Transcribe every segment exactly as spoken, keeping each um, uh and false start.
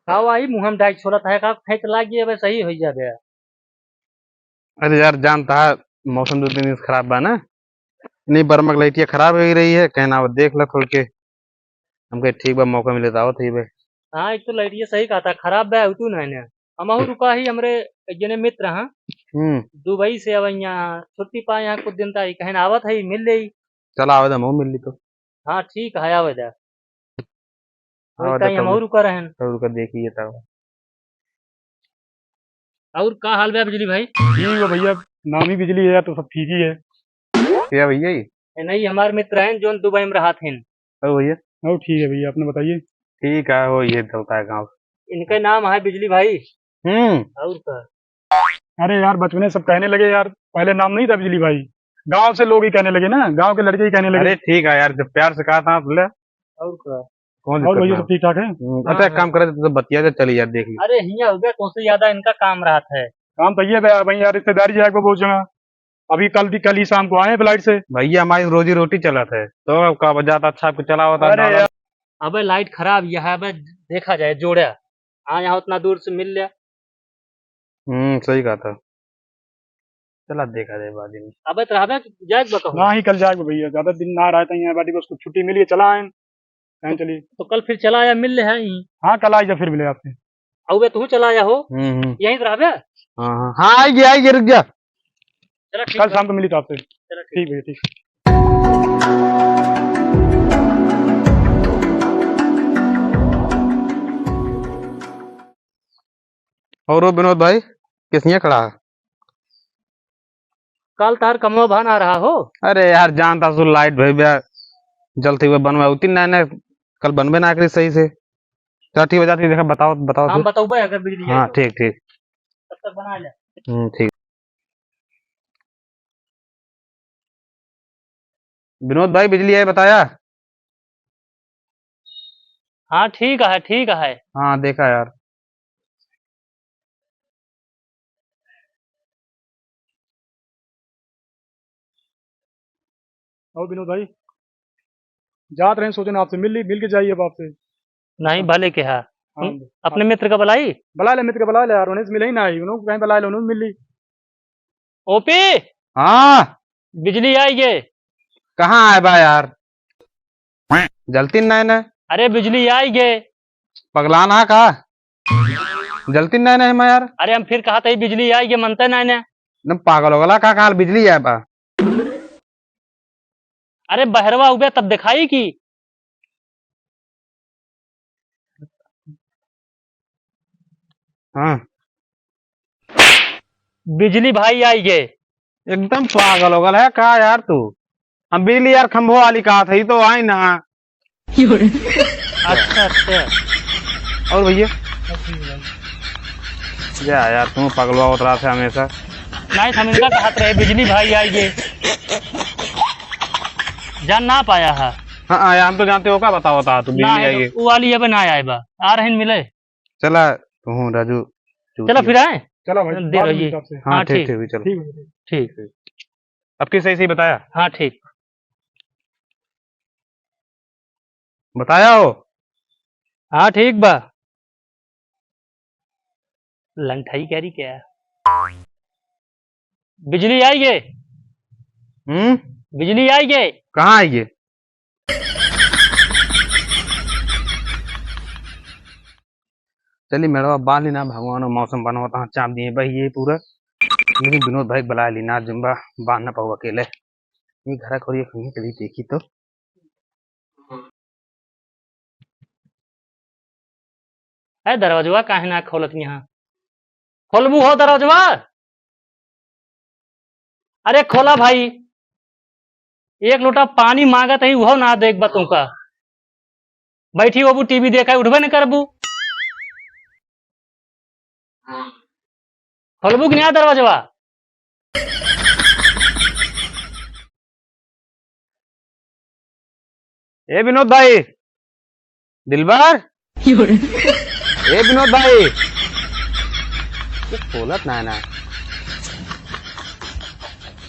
का वही मुँह में डाइक छोलत है, का फेंक लाग गया, बस सही हो जाबे। अरे यार, जानता है मौसम दो तीन दिन से खराब बा ना, नहीं बर्मा के लाइटिया खराब हो रही है, कहना वो देख ला खोल के। हम कहे ठीक बा, मौका मिले तो आवत ही बे। हाँ, एक तो लाइटिया सही कहा था, खराब बा, उतू नहीं ना। हमहू रुका ही, हमरे एक जने मित्र हैं, हम्म। दुबई से अब यहाँ छुट्टी पाए, यहाँ कुछ दिन ता, कहें आवत है, मिल ले। चला आवे दे, हमहू मिल ली तो। हाँ, ठीक है, आवे दे। वही आवे दे, कहीं तब हमहू रुका रहन। तब रुका देखिए तब। और का हाल बा बिजली भाई? ठीक बा भैया, नाम ही बिजली है तो सब ठीक ही है। क्या भैया ये? ए, नहीं, हमारे मित्र हैं जोन दुबई में रहत हैं। ओ भैया। ओ ठीक है भैया, अपने बताइए। ठीक है, हो ये चलता है गाँव। इनका नाम है बिजली भाई। हम्म। और का? अरे यार, बचपने सब कहने लगे यार, पहले नाम नहीं था बिजली भाई, गांव से लोग ही कहने लगे ना, गांव के लड़के ही कहने लगे। अरे ठीक है यार, जब प्यार से कहा था आप ले। और का? कौन और दिक्कत भैया ना? सब ठीक ठाक है? हम्म, हाँ, अच्छा, एक हाँ। काम करे तो बतिया दे, चली यार, देख ली। अरे हिया हो गया, तुमसे ज्यादा इनका काम रहत है। काम तो ये बे, भाई यार, रिश्तेदारी जाए को बहुत जगह। अभी कल दी, कल ही शाम को आए हैं फ्लाइट से। भैया, हमारी रोजी रोटी चलत है, तो अब का जाता अच्छा आपको चला होता अरे डाला। यार। अबे लाइट खराब यह है, अबे देखा जाए जोड़ा। हाँ, यहाँ उतना दूर से मिल लिया। हम्म, सही कहा था। चला देखा जाए बाद में। अबे तो रहबे जाए बा कहूँ। ना ही कल जाए भैया, ज्यादा दिन ना रहता यहाँ बाटी, बस कुछ छुट्टी मिली है, चला आए। कहीं चली। तो कल फिर चला आया, मिल ले है यहीं। हाँ, कल आई जा, फिर मिले आपसे। अउबे तू चला आया हो। हम्म, हम्म। यहीं तो रहबे। हाँ, हाँ, हाँ, आई गया, आई गया, रुक जा। चला ठीक कल बा। शाम को मिली तो आपसे। चला ठीक। ठीक भैया, ठीक। और वो विनोद भाई, किसनिया खड़ा है? कल तार कमवा भा ना रहा हो? अरे यार, जानता सु लाइट भई बा, जलते हुए बनवा उतनी ना, ना, कल बनबे ना करी सही से। चल ठीक बा, जाती देखा, बताओ, बताओ हम फिर। बताऊबे अगर बिजली हाँ, आई तो। ठीक, ठीक। तब तक बना ले। हम्म, ठीक। विनोद भाई, बिजली आए बताया? हाँ, ठीक है, ठीक है। हाँ, देखा यार। और विनोद भाई, जात रहे, सोचे ना आपसे मिल ली, मिल के जाइए अब आपसे। नहीं, भले के है। हाँ, हम्म, अपने हाँ। मित्र का बुलाई? बुला ले, मित्र का बुला ले यार, उन्हें से मिले ही ना आई, उन्होंने कहीं बुला ले, उन्होंने मिल ली। ओपी! हाँ। बिजली आई गे। कहाँ आए बा यार? जलती नहीं ना। अरे बिजली आई गे। पगलाना का? जलती नहीं ना मैं यार। अरे हम फिर कहा था बिजली आई गे, मनते नहीं ना। एकदम पागल हो गला का, कहाँ बिजली आए बा? अरे बहरवा उबे तब दिखाई की। हाँ। बिजली भाई आई गे। एकदम पागल हो गल है का यार तू? हम बिजली यार खंभो वाली कहा था, ये तो आई ना। अच्छा, अच्छा। और भैया? जा यार, तू पगलवा होत रहा था हमेशा। नहीं, हम इनका कहत रहे, बिजली भाई आई गे। जान ना पाया है। हाँ, हाँ, यार, हम तो जानते हो का बताओ था, तू बिजली ना, आई गे। वो वाली अब ना आए बा। आ रहे मिले। चला, तू राजू, चला चूतिया। फिर आए? चला भाई, देर बाद में होइए। हिसाब से। हाँ, हाँ, ठीक, ठीक। ठीक, चलो। ठीक है, ठीक। ठीक। अब किस सही सही बताया? हाँ, ठीक। बताया हो? हाँ, ठीक बा। लंठाई करी क्या? बिजली आई गे? हम्म? बिजली आई गे? कहाँ आई गे? चली मेड़वा बांध ली ना भगवान, मौसम बनवा तहाँ चाप दिए बही ये पूरा। लेकिन विनोद भाई बुला ली ना, जुम्बा बांध ना पाऊ अकेले। ये घरा खोरिया कहीं कभी देखी तो। ए दरवाजवा काहे ना खोलत यहाँ? खोलबू हो दरवाजवा? अरे खोला भाई, एक लोटा पानी मांगत ही, उहो ना देख बा तुमका। बैठी होबू, टीवी देखा, उठबे न करबू। खोलबू कि ना दरवाजवा? ए विनोद भाई, दिलबर, ए विनोद भाई, ये खोलत ना ना।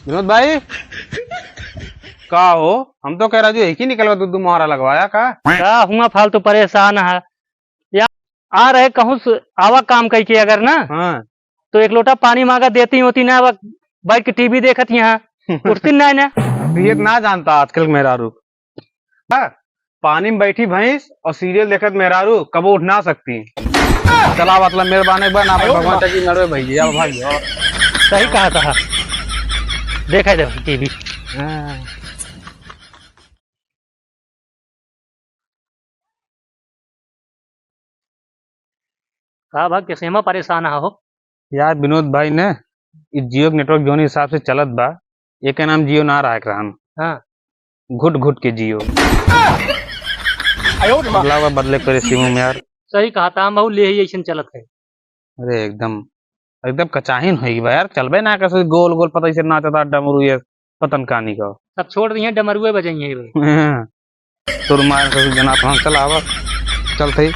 विनोद भाई, का हो? हम तो कह रहा जो एक ही निकलवा, दू दू मोहरा लगवाया का? का हुआ फालतू परेशान है। आ रहे कहूँ से, आवा काम कई के अगर ना, हाँ। तो एक लोटा पानी मांगा देती होती ना, अब बैठ के टीवी देखत यहाँ, उठती ना ना। अब ये ना जानता आजकल के मेहरारू। हाँ, पानी में बैठी भैंस और सीरियल देखत मेहरारू कबो उठ ना सकती। चला, मतलब, मेहरबान एक बार ना भाई, भगवान का की नड़वे भैया, भाई, और सही कहा था। देखा दे टीवी। हाँ। का भा, किसे में परेशान हो? यार विनोद भाई ने, ई जियो के नेटवर्क जौन हिसाब से चलत बा, एके नाम जियो ना रहा रहन। हाँ। घुट घुट के जियो। आयो रे माँ। अगला बार बदले करे सिम में यार। सही कहा था, हम ले ही ऐसन चलत है। अरे एकदम, एकदम कचाहिन होई बा यार, चलबे ना कैसे गोल गोल पता इसे नाचता डमरू ये पतन कहानी का। सब छोड़ दिए, डमरुए बजाइए भाई। तोर मार के जना अपन चल आवा, चल थई।